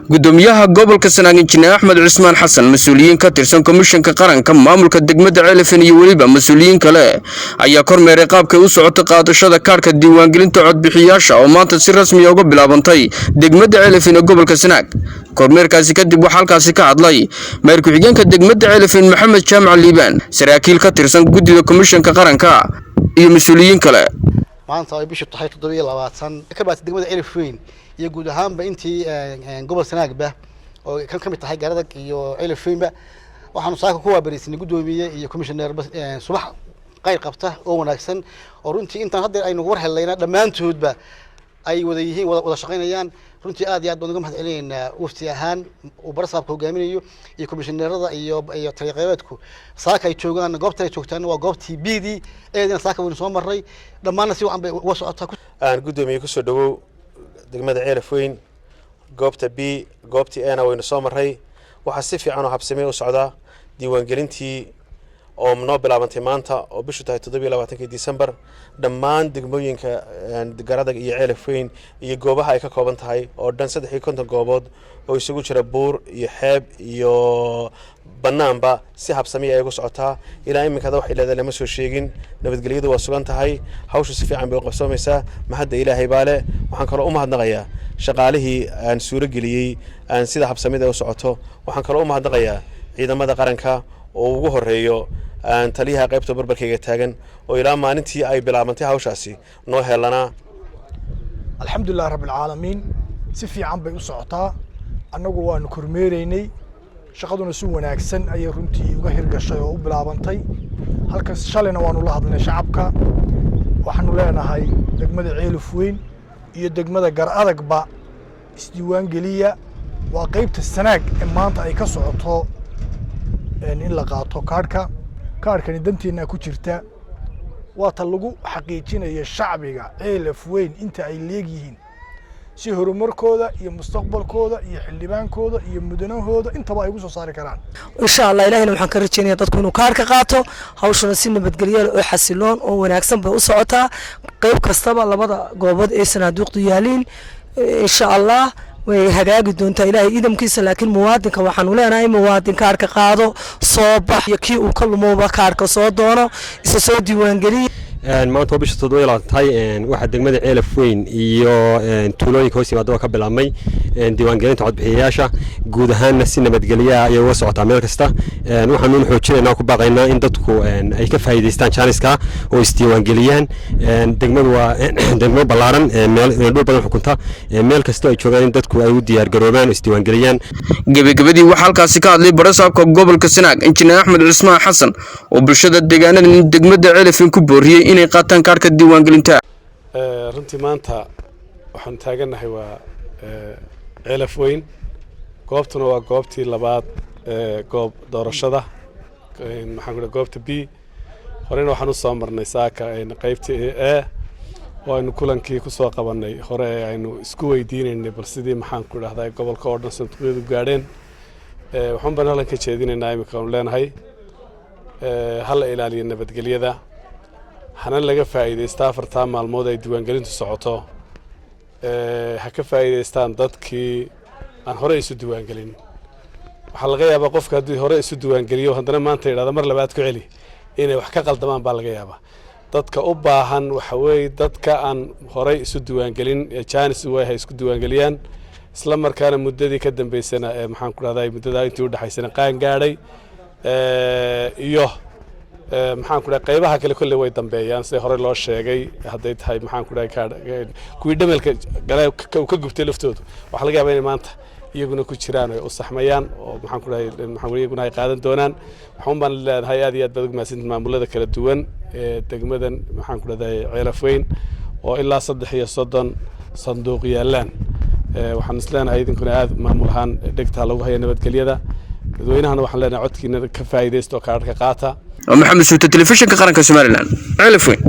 Gudoomiyaha gobolka Sanaag, Injineer Axmed Cusmaan Xasan, mas-uuliyiin ka tirsan Komishanka Qaranka, maamulka degmada Ceelafweyn iyo weliba mas-uuliyiin kale ayaa kormeeray qaabkay u socotay qaadashada kaarhka diiwaangelinta codbixiyaasha oo maanta si rasmiya uga bilaabantay degmada Ceelafweyn ee gobolka Sanaag. Kormeerkaasi kadib waxaa halkaasi ka hadlay mayor ku-xigeenka degmada Ceelafweyn, Maxamed Jaamac Liibaan, saraakiil ka tirsan guddida Komishanka Qaranka iyo mas-uuliyiin kale. Maanta ay bishu tahay 27 ka baatay degmada Ceelafweyn iyo guud ahaanba intii gobol Sanaagba oo ka mid tahay Garadag iyo Ceelafweynba, waxaanu saaka ku waabarisanay, guddoomiye iyo commissioner, subax qayr qabta oo wanaagsan, oo runtii intaan haddeer aynu war hellayna dhammaantoodba ay wada yihiin, wada shaqaynayaan. Runtii aad iyo aad baan uga mahad celinaynaa wafti ahaan uu barasaabka hogaaminayo iyo komishineerada iyo taliqeybeedku. Saaka ay joogaan goobtan ay joogtaana waa goobtii B-dii, A-diina saaka waynu soo marray, dhammaanna si wacan bay uga socotaa. Aan guddoomiye, kusoo dhawow degmada Ceelafweyn, goobta B. Goobtii A-na waynu soo marray. Waxaa si fiican oo habsamey u socdaa diiwaangelintii oo noo bilaabantay maanta oo bishu tahay 27-kii December, dhammaan degmooyinka Garadag iyo Ceelafweyn iyo goobaha ay ka kooban tahay oo dhan, 53 goobood oo isugu jira buur iyo xeeb iyo bannaanba, si habsamiya ay ugu socotaa. Ilaa iminkada waxay leedahay lama soo sheegin. Nabadgelyadu waa sugan tahay, hawshu si fiican bay u qabsoomaysaa. Mahadda Ilaahay baa leh. Waxaan kaloo u mahadnaqayaa shaqaalihii aan suuro geliyey aan sida habsamida u socoto. Waxaan kaloo u mahadnaqayaa ciidamada qaranka oo ugu horeeyo taliyaha qaybta barbarkayga taagan, oo ilaa maalintii ay bilaabantay hawshaasi noo heelanaa. Alxamdulilah rabbilcaalamiin, si fiican bay u socotaa. Annagu waanu kormeereynay, shaqaduna si wanaagsan ayay runtii uga hirgashay oo u bilaabantay halkan. Shalayna waanu la hadlnay shacabka. Waxaanu leenahay degmada Ceelafweyn iyo degmada Gar Adagba isdiiwaan geliya. Waa qeybta Sanaag ee maanta ay ka socoto in la qaato kaadhka. Kaadhkani danteennaa ku jirta, waa ta lagu xaqiijinayo shacbiga Ceelaf Weyn inta ay leegyihiin, si horumarkooda iyo mustaqbalkooda iyo xildhibaankooda iyo mudanahooda intaba ay ugu soo saari karaan. Insha Allah, Ilahina waxaan ka rajeynaya dadku inuu kaarka qaato. Hawshuna si nabadgelyo oo xasiloon oo wanaagsan bay u socotaa, qeyb kastaba, labada goobood ee sanaaduuqdu yaaliin. Insha Allah way hagaagi doontaa, Ilaahay idamkiisa. Laakiin muwaadinka waxaanu leenahay: muwaadin, kaarka qaado, soo bax, iyo kii uu ka lumowba kaarka soo doono, isa soo diiwaangeliya. Maanta oo bisha 27 tahay, waxaa degmada Ceelaf Weyn iyo tuulooyinka hoos yimaada ka bilaabmay diiwaangelinta codbixiyayaasha. Guud ahaanna si nabadgelyaa ayay uga socotaa meel kasta. Waxaanuun xoojinaynaa, ku baaqaynaa in dadku ay ka faa'iidaystaan jaaniska oo isdiiwaangeliyaan. Degmadu waa degmo ballaaran, meel dhul badan xukunta. Meel kasta ay joogaan in dadku ay u diyaargaroobaan oo isdiiwaangeliyaan. Gebagabadii waxaa halkaasi ka hadlay barasaabka gobolka Sanaag, Injineer Axmed Cusmaan Xasan, oo bulshada deegaanada degmada Ceelafweyn ku booriyey inay qaataan kaarhka diiwaangelinta. Runtii maanta waxaanu taagannahay waa Ceelaf Weyn, goobtuna waa goobtii labaad ee goob doorashada, maxaan ku goobta B. Horena waxaan u soo marnay saaka qaybtii A oo aynu kulankii ku soo qabannay hore ee aynu isku weydiinaynay bal sidii, maxaan ku idhahdaa, gobolka oo dhan sanduuqyadu gaadheen. Waxaan baan halkan ka jeedinaynaa iminka aanu leenahay: ha la ilaaliyo nabadgelyada, hana laga faa'iidaysta 4-taa maalmood ay diiwaangelintu socoto. Ha ka faa'iidaystaan dadkii aan hore isu diiwaangelin. Waxaa laga yaabaa qofka haddii hore isu diiwaangeliyo, haddana maanta yidhahda mar labaad ku celi, inay wax ka qaldamaan baa laga yaabaa. Dadka u baahan waxa weeye dadka aan horey isu diiwaangelin ee janis way ha isku diiwaangeliyaan, isla markaana muddadii ka dambeysana ee, maxaan ku dhahday, muddadaa intii udhexaysana qaan gaadhay iyo, maxaan ku dhahay, qaybaha kale kolley way dambeeyaan, sida hore loo sheegay. Hadday tahay, maxaan ku dhahay, kuwii dhamelka gale ka gubtay laftoodu, waxaa laga yaabaa inay maanta iyaguna ku jiraan oo u saxmayaan oo, maxaan ku dhahay, maxaan iyaguna ay qaadan doonaan. Waxuun baan leenahay aad iyo aad baad ugu mahadsantihin maamulada kala duwan ee degmadan, maxaan ku dhahday, Ceelafweyn, oo ilaa 33 sanduuq yaallaan. Waxaan is leenahay idinkuna aad maamul ahaan dhegtaa lagu haya nabadgelyada. Dadweynahana waxaan leenahay codkiina ka faa'iidaysta oo kaadhka qaata. Waa Maxamed Suute, Telefishinka Qaranka Somaliland, Ceelafweyn.